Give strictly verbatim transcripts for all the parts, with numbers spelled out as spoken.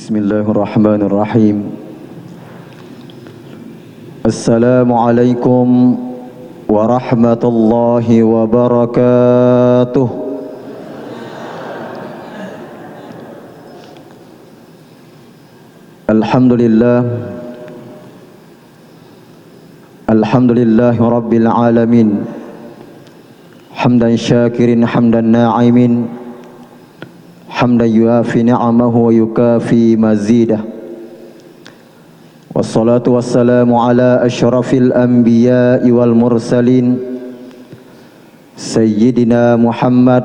Bismillahirrahmanirrahim. Assalamualaikum warahmatullahi wabarakatuh. Alhamdulillah. Alhamdulillahi rabbil alamin. Hamdan syakirin, hamdan na'imin, hamdan yuafi ni'amahu wa yukafi mazidah. Wassalatu wassalamu ala asyrafil anbiya'i wal mursalin, Sayyidina Muhammad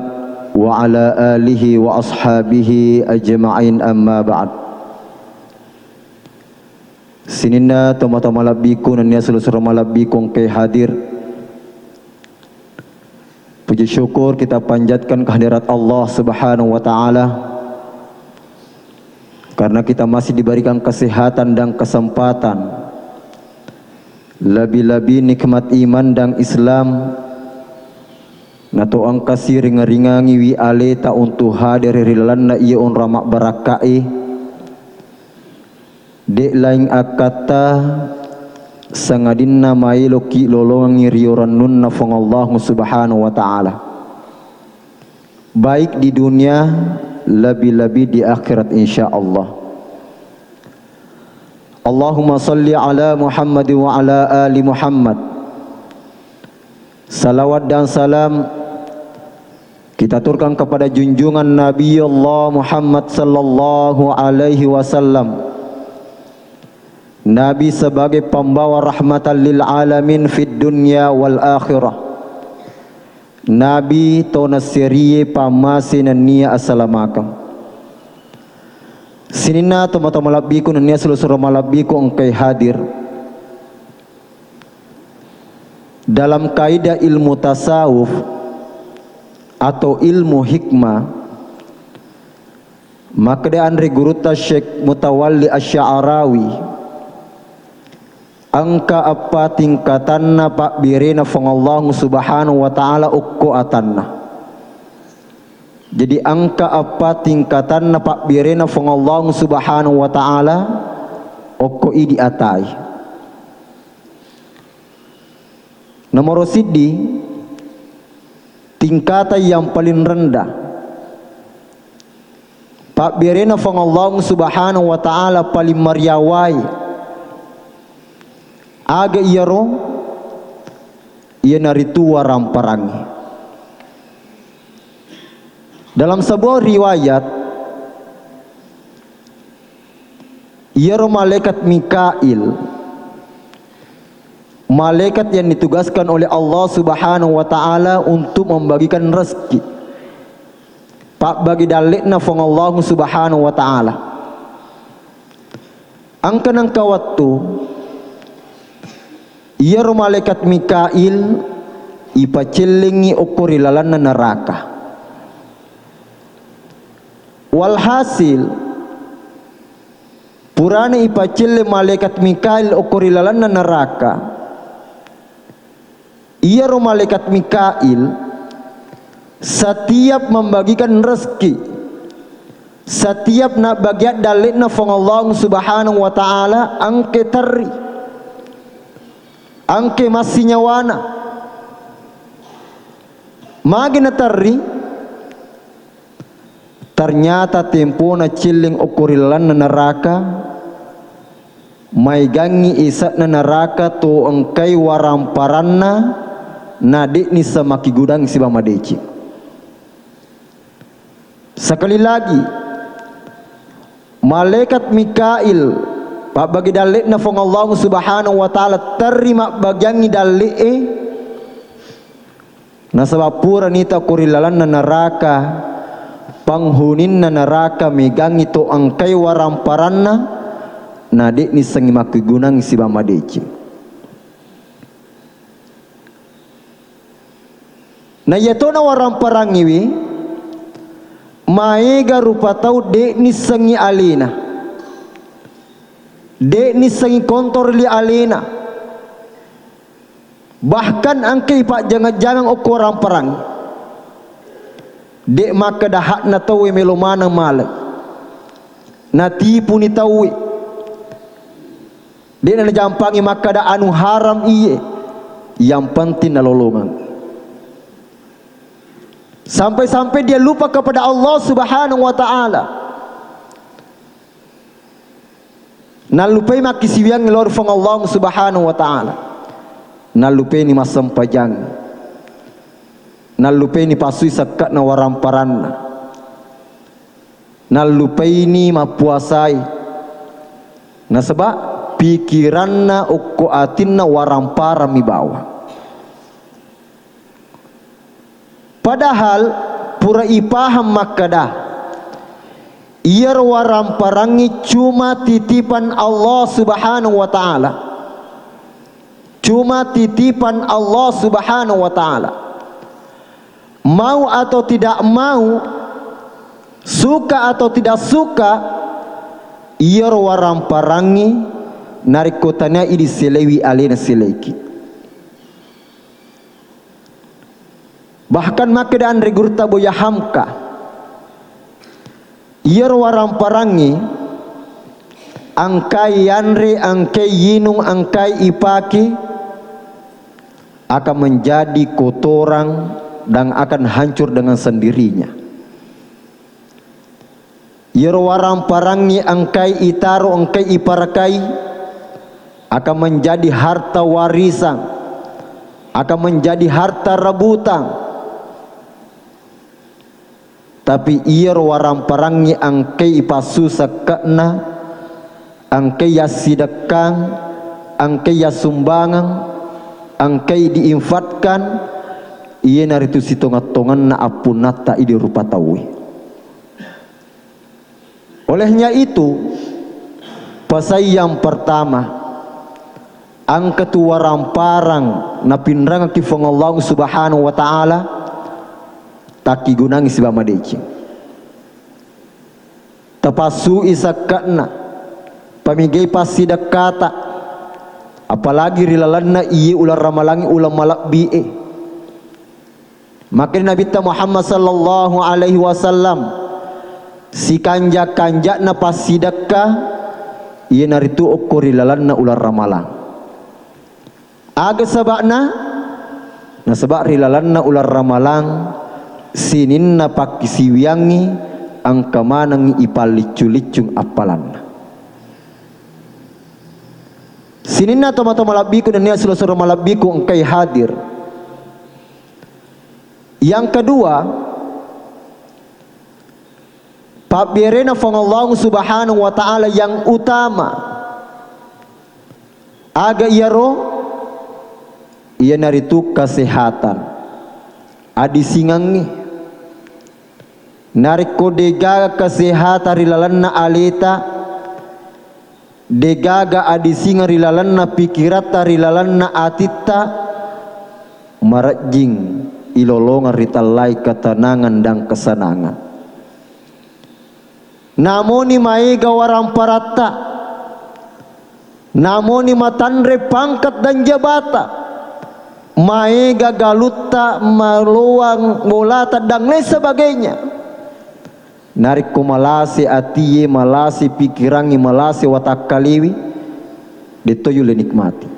wa ala alihi wa ashabihi ajma'in, amma ba'd. Sininna tomatoa malebbiku nennia sulu-sulu malebbiku engkae hadir. Puji syukur kita panjatkan kehadirat Allah Subhanahu wa Ta'ala, karena kita masih diberikan kesehatan dan kesempatan, lebih-lebih nikmat iman dan Islam, nato engkasi ringa-ringangiwi aleta untuk hadir ri lalenna iya onrong mabbarakkae. De' laing akkatta sangadinna maeloki lolongengngi rio rennunna Fuang Allahu Subhanahu wa Ta'ala, baik di dunia, lebih-lebih di akhirat, insya Allah. Allahumma salli ala Muhammad wa ala ali Muhammad. Salawat dan salam kita aturkan kepada junjungan Nabi Allah Muhammad sallallahu alaihi wasallam. Nabi sebagai pembawa rahmatan lil alamin fid dunya wal akhirah. Nabi to nasserie pammase nennia asalamakeng. Sininna tomatoa malebbiku nennia sulu-sulu malebbiku engkae hadir. Dalam kaidah ilmu tasawuf atau ilmu hikmah, makkeda anre gurutta Syekh Mutawalli Asy-Sya'rawi, engka eppa tingkatanna pabbierena Fuang Allahu Subhanahu wa Ta'ala okko atanna. Jadi, engka eppa tingkatanna pabbierena Fuang Allahu Subhanahu wa Ta'ala okko idi atai. Nomoro siddi, tingkatan yang paling rendah. Pabbierena Fuang Allahu Subhanahu wa Ta'ala paling mariawai. Aga iyaro? Iyanaritu waramparangnge. Dalam sebuah riwayat, iyaro malaikat Mikail, malaikat yang ditugaskan oleh Allah Subhanahu wa Ta'ala untuk membagikan rezeki, pabbagi dalle'na Fuang Allahu Subhanahu wa Ta'ala. Engka nengka wettu, iyaro malaikat Mikail ipacellengngi okko ri lalenna neraka. Walhasil, purana ipacelle malaikat Mikail okko ri lalenna neraka, iyaro malaikat Mikail setiap membagikan rezeki, setiap nabbagiang dalle'na Fuang Allahu Subhanahu wa Ta'ala, engke terri, engke massinyawana. Magi naterri? Ternyata tempona celleng okko ri lalenna neraka, maegangngi ise'na neraka to engkai waramparanna, na de'ni samakkigudang sibawa madeceng. Sekali lagi, malaikat Mikail, pabbagi dalle'na Fuang Allahu Subhanahu wa Ta'ala, terri mabbagiangngi dalle'e, nasaba purani tau ko ri lalenna neraka, penghuniinna neraka megangngi to engkai waramparanna, na de'ni sengngi makkegunang sibawa madeceng. Na iyatona waramparangngiwi, maega rupa tau de'ni sengngi alena, de'ni sengngi kontroli alena. Bahkan engkai pajjangeng-jangeng okko waramparangnge. De' makkeda hakna tauwe melo maneng male. Natipuni tauwe. De'na najampangi makkada anu haram iye. Yang penting nalolongeng. Sampai-sampai dia lupa kepada Allah Subhanahu wa Ta'ala. Nallupai makkisiwiang lao ri Puang Allah Subhanahu wa Ta'ala. Nallupaini massempajang. Nallupaini passui sekke'na waramparanna. Nallupaini mappuasai. Nasaba pikiranna okko atinna waramparang mi bawang. Padahal pura ipaham makkada, iyaro waramparangngi cuma titipan Allah Subhanahu wa Ta'ala. Cuma titipan Allah Subhanahu wa Ta'ala. Mau atau tidak mau, suka atau tidak suka, iyaro waramparangngi narekko tania idi selewi alena seleki. Bahkan makkeda anre gurutta Buya Hamka, iyaro waramparangngi engkai yanre, engkai yinung, engkai ipake, akan menjadi kotoran dan akan hancur dengan sendirinya. Iyaro waramparangngi engkai itaro, engkai iparakai, akan menjadi harta warisan, akan menjadi harta rebutan. Tapi iyaro waramparangngi engkai ipassu sekke'na, engkai yassidekkang, engkai yassumbangeng, engkai diinfatkan, iyanaritu sitongeng-tongenna appunnatta idi rupa tauwe. Olehnya itu, pesan yang pertama, engka tu waramparang napinrengekki Puang Allah Subhanahu wa Ta'ala, takkigunangi sibawa madeceng. Tapassui sekke'na, pamigai passidekkata, apalagi ri lalenna iye uleng ramalangnge, uleng malebbi'e. Makkeda Nabitta Muhammad sallallahu alaihi wasallam, sikanja-kanja'na passidekka iyanaritu okko ri lalenna uleng ramalang. Aga saba'na? Nasaba ri lalenna uleng ramalang sininna pakkisiwiangngi engka manengngi ipalliccu-liccung appalanna. Sininna tomatoa malebbiku nennia suro-suro malebbiku engkai hadir. Yang kedua, pabberena Puang Allah Subhanahu wa Ta'ala yang utama. Aga iyaro? Iyanaritu kesehatan. Adisingengngi. Narekko degaga kesehatan ri lalenna aleta, degaga adisingeng ri lalenna pikiratta, ri lalenna atitta, marejjing ilolongeng ritellai ketenangan dan kesenangan. Namoni maega waramparatta, namoni matanre pangkat dan jabata, maega galutta, maloang bolata, dan lain sebagainya. Narekko malase atie, malase pikirangnge, malase watakkalewe, detto yulle nikmati.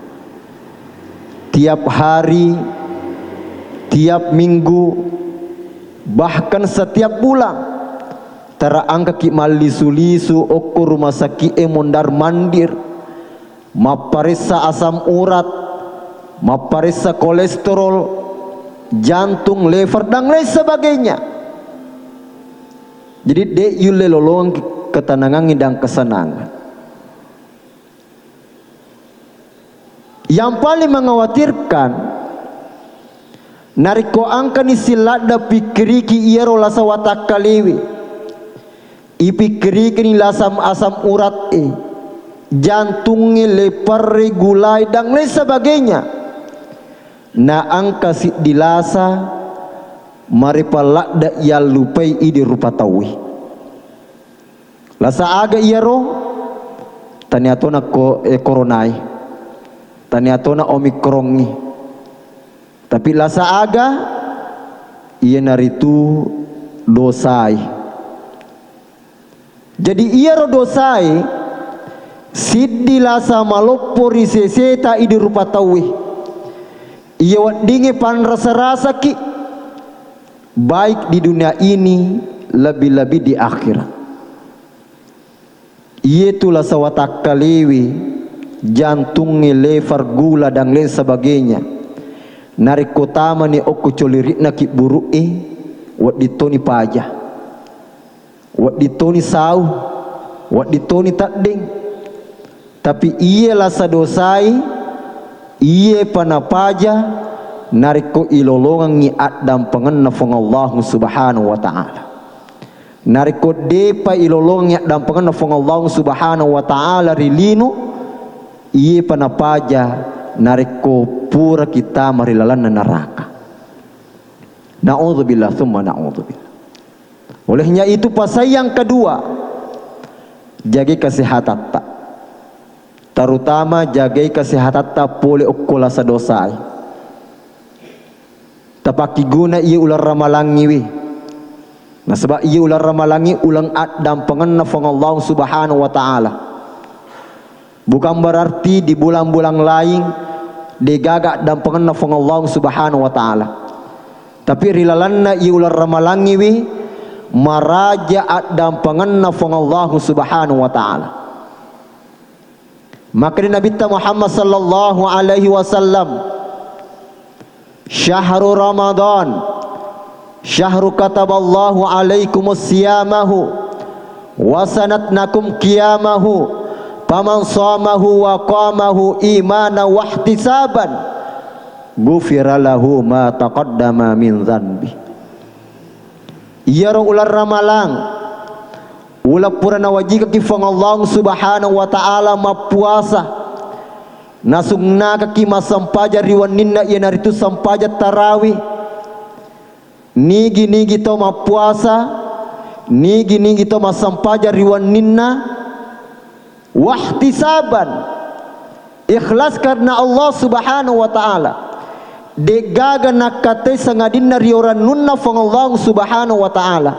Tiap hari, tiap minggu, bahkan setiap bulan, tera engkaki mallisu-lisu okko rumah sakit e mondar-mandir, mapparessa asam urat, mapparessa kolesterol, jantung, lever, dan lain sebagainya. Jadi, de' yulle lolongeng ketenangangnge dan kesenangan. Yang paling mengkhawatirkan, narekko engkani silladda pikkiriki iyaro lasa watakkalewe, ipikkirikini lasam asam urat e, jantungnge, leperre, gulai, dan lain sebagainya. Na engka siddi lasa maripalladdaq yallupai idi rupa tauwe. Lasa aga iyaro? Tania tona ko, eh, koronai. Tania tona omikrongngi. Tapi lasa aga? Iyanaritu dosai. Jadi iyaro dosae siddi lasa maloppo ri seseta idi rupa tauwe. Iya weddingnge panrasa-rasaki, baik di dunia ini, lebih-lebih di akhirat. Iyetu lasa watakkalewe, jantungnge, lever, gula, dan lain sebagainya. Narekko tamani okko coliri'na kibburu'e, wedding toni paja. Wedding toni sau, wedding toni teddeng. Tapi iye lasa dosai, iyepa napaja narekko ilolongengngi addampengenna Fuang Allahu Subhanahu wa Ta'ala. Narekko depa ilolongengngi addampengenna Fuang Allahu Subhanahu wa Ta'ala ri lino, iyepa napaja narekko puraki tama ri lalenna neraka. Na'udzubillah, tsumma na'udzubillah. Olehnya itu, pasai yang kedua, jagai kesehatatta. Terutama jagai kesehatatta pole okko lasa dosai. Tapakkiguna iye uleng ramalangngiwi. Nasaba iye uleng ramalangngi uleng addampengenna Fuang Allah Subhanahu wa Ta'ala. Bukan berarti di bulan-bulan lain degaga addampengenna Fuang Allah Subhanahu wa Ta'ala. Tapi ri lalenna iye uleng ramalangngiwi maraja addampengenna Fuang Allah Subhanahu wa Ta'ala. Makkedai Nabitta Muhammad sallallahu alaihi wasallam, "Syahru Ramadan, syahru kataballahu alaikumus siyamahu, wa sanatnakum qiyamahu, faman shamahu wa qamahu imanan wahtisaban, ghufira lahu ma taqaddama min dzanbi." Iyaro uleng ramalang, uleng pura nawajikaki Fuang Allah Subhanahu wa Ta'ala mappuasa, nasunnakaki massempajang ri wenninna, iyanaritu sempajang tarawih. Nigi-nigi to mappuasa, nigi-nigi to massempajang ri wenninna, wahtisaban, ikhlas karena Allah Subhanahu wa Ta'ala, de'gaga nakkatai sangadinna riorannunna Fuang Allah Subhanahu wa Ta'ala,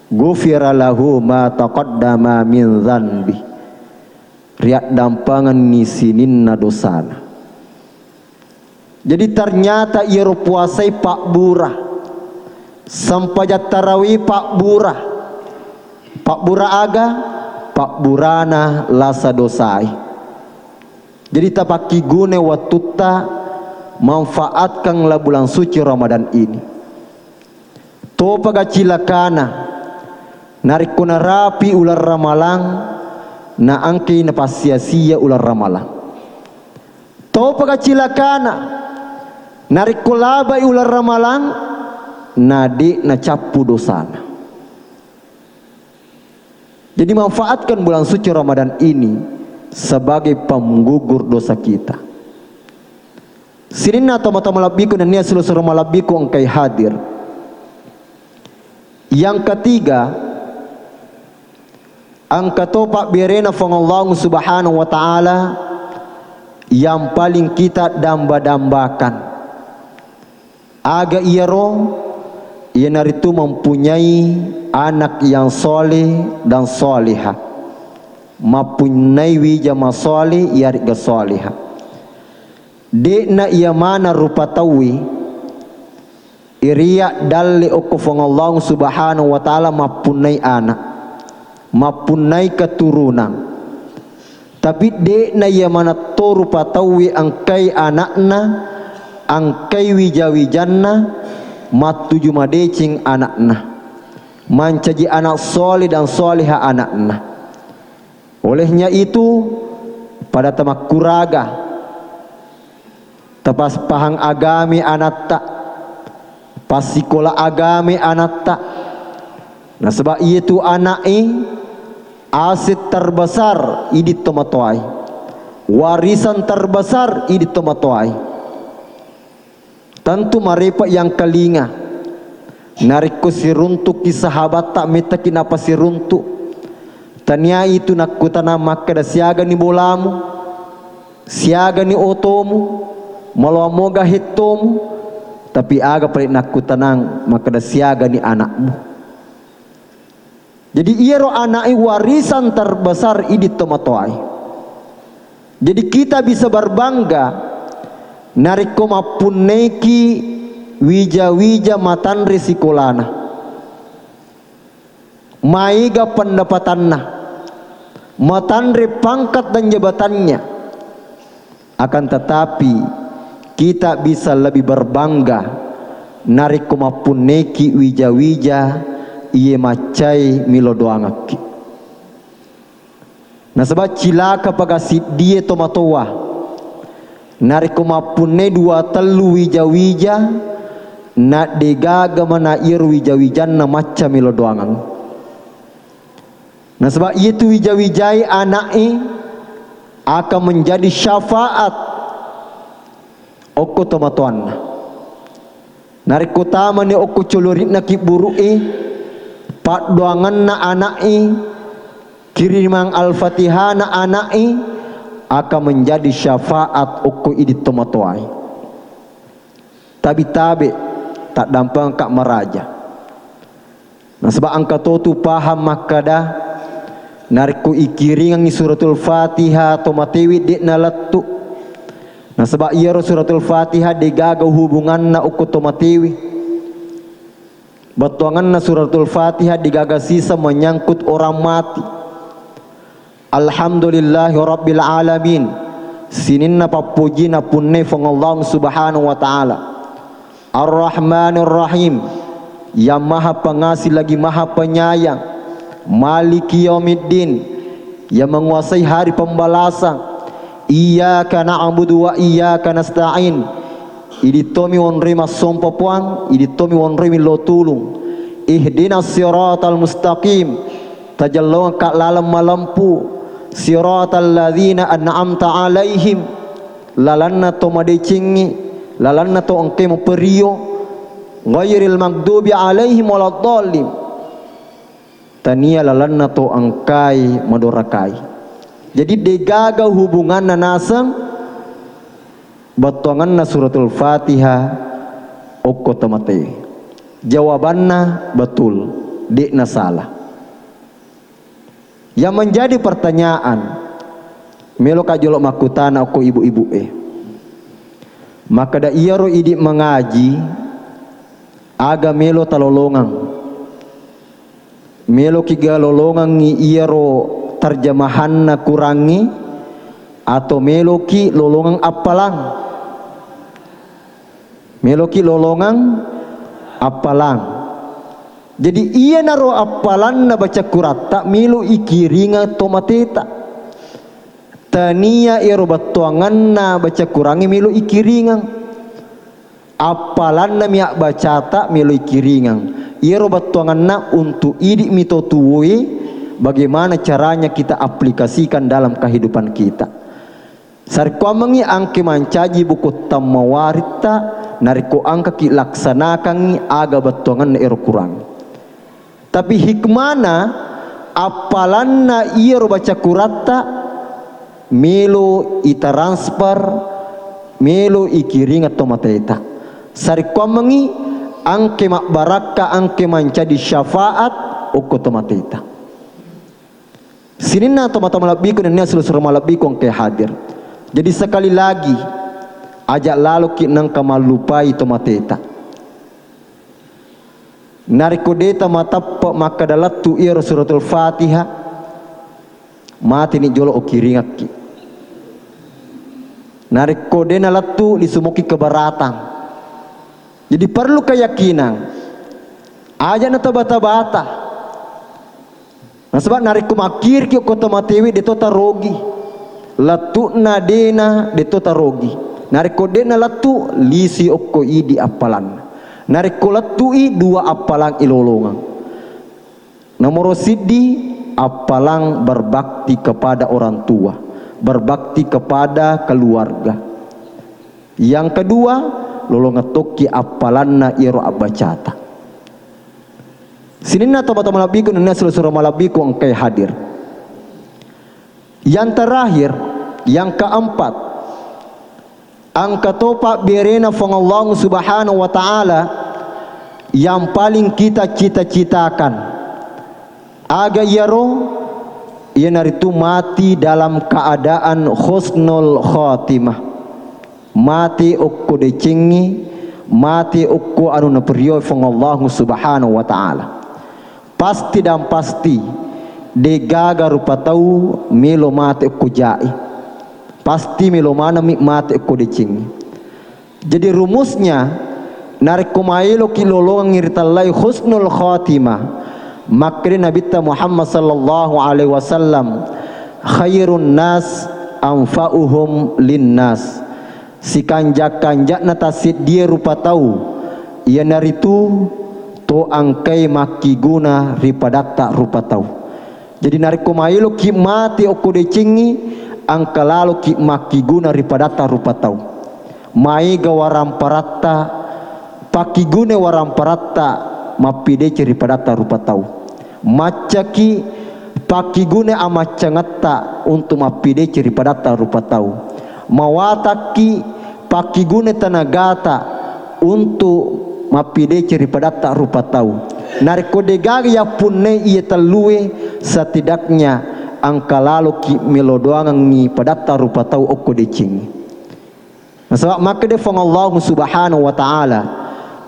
ghufira lahu ma taqaddama min dzanbi, riaddampangenni sininna dosana. Jadi ternyata iyaro puasai pabbura, sempajang tarawih pabbura. Pabbura aga? Pabburana lasa dosai. Jadi tapakkiguna wattutta, manfaatkanlah bulan suci Ramadan ini. Topaga cilakana narekko narapi uleng ramalang, naengkai napassiya-siya uleng ramalang. Topaga cilakana narekko labai uleng ramalang, nade nacappu dosana. Jadi manfaatkan bulan suci Ramadan ini sebagai penggugur dosa kita. Sininna tomatoa malebbiku nennia silessureng malebbiku engkai hadir. Yang ketiga, engka to pabberena Fuang Allah Subhanahu wa Ta'ala yang paling kita damba-dambakan. Aga iyaro? Iyanaritu mempunyai anak yang soleh dan soleha. Mappunnai wija masole iyarega soleha. De'na iya maneng rupa tauwe, iria dalle okko Fuang Allah Subhanahu wa Ta'ala mappunnai anak, mappunnai keturunan. Tapi de'na iya maneng to rupa tauwe engkai anakna, engkai wija-wijanna, mattuju madeceng anakna, mancaji anak soleh dan soleha anakna. Olehnya itu, pada tamakkuraga, tapaspahang agami anatta, passikola agami anatta. Nasaba iyetu anak'e aset terbesar idi tomatoae, warisan terbesar idi tomatoae. Tentu marepa yang kalinga. Narekko siruntukki sahabatta mettaki napasiruntuk. Tania itu nakkutanang makkeda siagani bolamu, siagani otomu, maloa moga hettomu, tapi aga pale nakkutanang makkeda siagani anakmu. Jadi iyaro ana'i warisan terbesar idi tomatoae. Jadi kita bisa berbangga narekko mappunnaiki wija-wija matanre sikolana. Maega pendapatanna, matanre pangkat dan jabatannya. Akan tetapi, kita bisa lebih berbangga narekko mappunnaiki wija-wija iye maccai milo doangekki. Nasaba cilaka paga siddie tomatoa narekko mappunnai dua tellu wija-wija naddegaga mana iyaro wija-wijanna macca melo doangeng. Nasaba iyatu wija-wijai ana'e akan menjadi syafaat okko tomatoanna. Narekko tamani okko colori'na kibburu'e, paddoangenna ana'e, kirimang Al-Fatihana ana'e, akan menjadi syafaat okko idi tomatoae. Tabe-tabe, taddampengka maraja. Nasaba engka totu paham makkada, narekko ikiringengngi Suratul Fatihah tomatewe de'na lettu. Nasaba iyaro Suratul Fatihah degaga hubunganna okko tomatewe. Bettuangenna Suratul Fatihah degaga sisa menyangkut orang mati. Alhamdulillahi rabbil alamin. Sininna pappojina punnai Fuang Allah Subhanahu wa Ta'ala. Ar-Rahmanir Rahim, yang Maha Pengasih lagi Maha Penyayang. Maliki Yaumiddin, yang menguasai hari pembalasan. Iyyaka na'budu wa iyyaka nasta'in. Idi tomi wonroi massompa Puang, idi tomi wonroi millau tulung. Ihdinas siratal mustaqim. Tajellongekka laleng malempu. Siratal ladzina an'amta alaihim. Lalanna to madecengngi, lalanna to engkae maperio, ghairil maghdubi alaihim waladdallin. Tania lalanna to engkae madorakai. Jadi degaga hubunganna naseng bettuangenna Suratul Fatihah okko tomate. Jawabanna betul, de'na salah. Yang menjadi pertanyaan, meloka jolo makkutana okko ibu-ibu e. Makkeda iyaro idi mangaji, aga melo talolongeng? Meloki ga lolongengngi iyaro terjemahanna Kurangnge atau meloki lolongeng appalang? Meloki lolongeng appalang. Jadi iyanaro appalanna baca Kuratta melo ikiringeng to mateta. Tania ero bettuanganna baca Kurangnge melo ikiringeng. Appalanna mi abbacata melo ikiringeng. Iyaro bettuanganna untuk idi mi to tuwoe, bagaimana caranya kita aplikasikan dalam kehidupan kita. Sarekkoammengngi angke mancaji buku tammawaritta, narekko angkaki laksanakangngi aga bettuangenna ero Kurang. Tapi hikmana, appalanna iyaro baca Kuratta, melo itransfer, melo ikiringeng to mateta. Sarekkoammengngi angke mabbarakka, angke mancaji syafaat okko to mateta. Sininna tomatoa malebbiku nennia sulu-sulu malebbiku engkae hadir. Jadi sekali lagi, aja laloki nengka mallupai to mateta. Narekko deta mateppe makkeda lettu iyaro Suratul Fatihah, mateni jolo okiringekki. Narekko dena lettu, lisumuki keberatan. Jadi perlu keyakinan. Aja na taba-tabata. Nasaba narekko makkiriki okko to matewe, deto tarogi. Lettu'na dena, deto tarogi. Narekko dena lettu, lisi okko idi appalanna. Narekko lettui, dua appalang ilolongeng. Nomoro siddi, appalang berbakti kepada orang tua, berbakti kepada keluarga. Yang kedua, lolongeng tokki appalanna iyaro abbacata. Sininna tomatoa malebbiku nennia sulu-sulu malebbiku engkae hadir. Yang terakhir, yang keempat, engka to pabberena Fuang Allah Subhanahu wa Ta'ala yang paling kita cita-citakan. Aga iyaro? Iyanaritu mati dalam keadaan husnul khatimah. Mati okko decengngi, mati okko anu naperio Fuang Allahu Subhanahu wa Ta'ala. Pasti dan pasti, degaga rupa tau melo mati okko jai. Pasti melo manami mati okko decengngi. Jadi rumusnya, narekko maeloki lolongengngi ritellai husnul khatimah, makkeda Nabitta Muhammad sallallahu alaihi wasallam, "Khairun nas anfa'uhum linnas." Sikanja-kanja'na tasseddie rupa tau, iyanaritu to engkai makkiguna ri padatta rupa tau. Jadi narekko maeloki mati okko decengngi, engka laloki makkiguna ri padatta rupa tau. Maega waramparatta, pakkiguna waramparatta mappideceng ri padatta rupa tau. Maccaki pakkiguna amaccangetta untuk mappideceng ri padatta rupa tau. Mawatakki pakkiguna tenagata untuk mappideceng ri padatta rupa tau. Narekko degaga yappunnai iya tellue, setidaknya engka laloki melo doangengngi padatta rupa tau okko decengngi. Nasaba makkeda Fuang Allahu Subhanahu wa Ta'ala,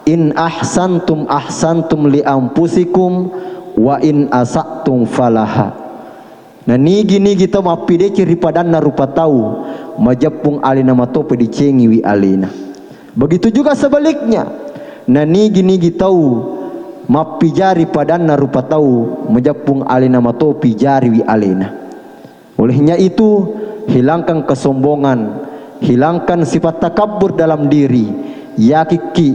"In ahsantum ahsantum li anfusikum wa in asatum falaha." Na nigi-nigi tau mappideceng ri padanna rupa tau, majeppung alena mato pedecengiwi alena. Begitu juga sebaliknya, na nigi-nigi tau mappijari padanna rupa tau, majeppung alena mato pijariwi alena. Olehnya itu, hilangkan kesombongan, hilangkan sifat takabbur dalam diri. Yakikki,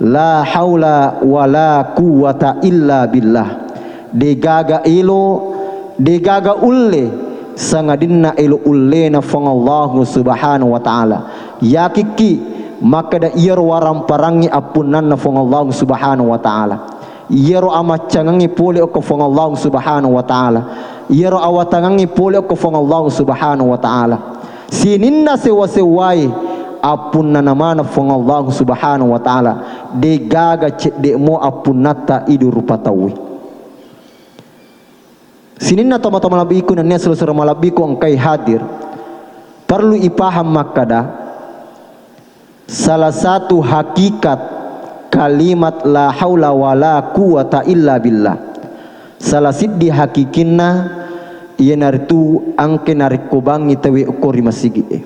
la haula wa la quwwata illa billah. Degaga elo, degaga ulle, sangadinna elo ullena Fuang Allahu Subhanahu wa Ta'ala. Yakikki, makkeda iyaro waramparangngi appunnanna Fuang Allahu Subhanahu wa Ta'ala. Iyaro amaccangengngi pole okko Fuang Allahu Subhanahu wa Ta'ala. Iyaro awatangengngi pole okko Fuang Allahu Subhanahu wa Ta'ala. Sininna sewa-sewai appunnana maneng Fuang Allahu Subhanahu wa Ta'ala. Degaga cedde'mo appunnatta idu rupa tauwe. Sininna tomatoa malebbiku nennia sura-sura malebbiku engkai hadir. Perlu ipaham makkada, salah satu hakikat kalimat la haula wala quwwata illa billah, salah siddi hakikinna iyanaritu engke narekko bangngi tauwe okko ri masigi'e.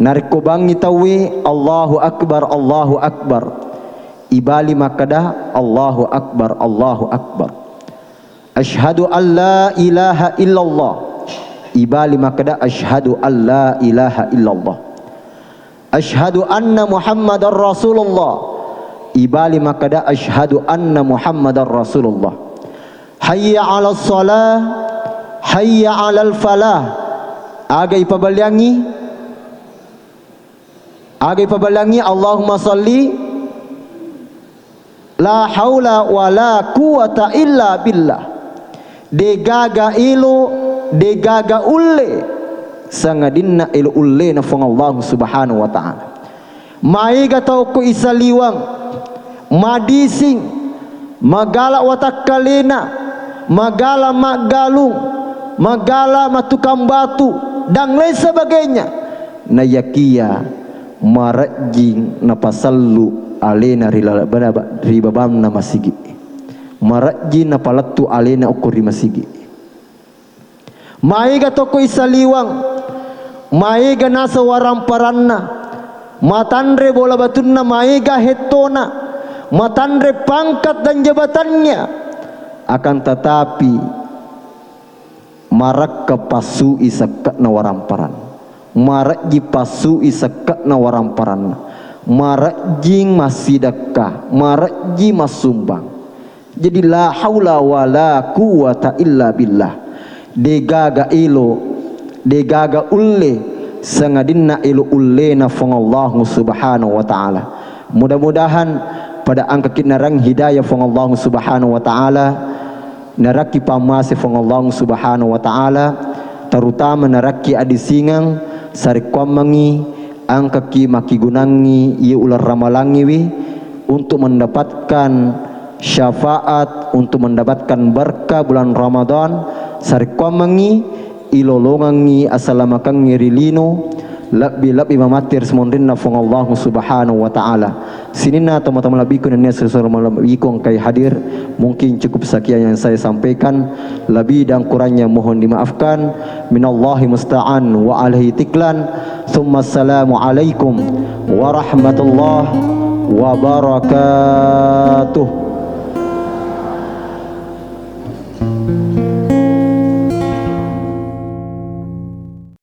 Narekko bangngi tauwe, "Allahu Akbar, Allahu Akbar," ibali makkada, "Allahu Akbar, Allahu Akbar." "Asyhadu an la ilaha illallah." Ibali makkeda, "Asyhadu an la ilaha illallah." "Asyhadu anna Muhammadar Rasulullah." Ibali makkeda, "Asyhadu anna Muhammadar Rasulullah." "Hayya 'alas shalah, hayya 'alal falah." Aga ipabaliangngi? Aga ipabaliangngi? Allahumma shalli. La haula wa la quwwata illa billah. Degaga elo, degaga ulle, sangadinna elo ullena Fuang Allahu Subhanahu wa Ta'ala. Maega tau ko isaliwang, madising, magala watakkalena, magala maggalung, magala matukang batu, dan lain sebagainya. Nayakiya marejjing napasellu alena ri lala-, bana-, ri babanna masigi. Marejjing napalettu alena okko ri masigi. Maega toko isaliwang, maega nasa waramparanna, matanre bola batunna, maega hettona, matanre pangkat dan jabatannya. Akan tetapi, marakka passui sekke'na waramparan. Marejji passui sekke'na waramparanna. Marejjing massidekka, marejji massumbang. Jadi, la haula wala quwwata illa billah. Degaga elo, degaga ulle, sangadinna elo ullena Fuang Allahu Subhanahu wa Ta'ala. Mudah-mudahan pada engkaki narang hidayah Fuang Allahu Subhanahu wa Ta'ala, narakki pammase Fuang Allahu Subhanahu wa Ta'ala, terutama narakki adisingeng, sarekkuammengngi engkaki makkigunangngi iye uleng ramalangngiwi untuk mendapatkan syafaat, untuk mendapatkan berkah bulan Ramadan, sarekkuammengngi ilolongengngi asalamakengngi ri lino, lebbi-lebbi mamatti ri semonrinna Fuang Allah Subhanahu wa Ta'ala. Sininna tomatoa malebbiku nennia sesoro malebbiku engkai hadir, mungkin cukup sekian yang saya sampaikan, lebih dan kurangnya mohon dimaafkan. Minallahi musta'an wa alaihi tiklan. Tsumma assalamu alaikum warahmatullahi wabarakatuh.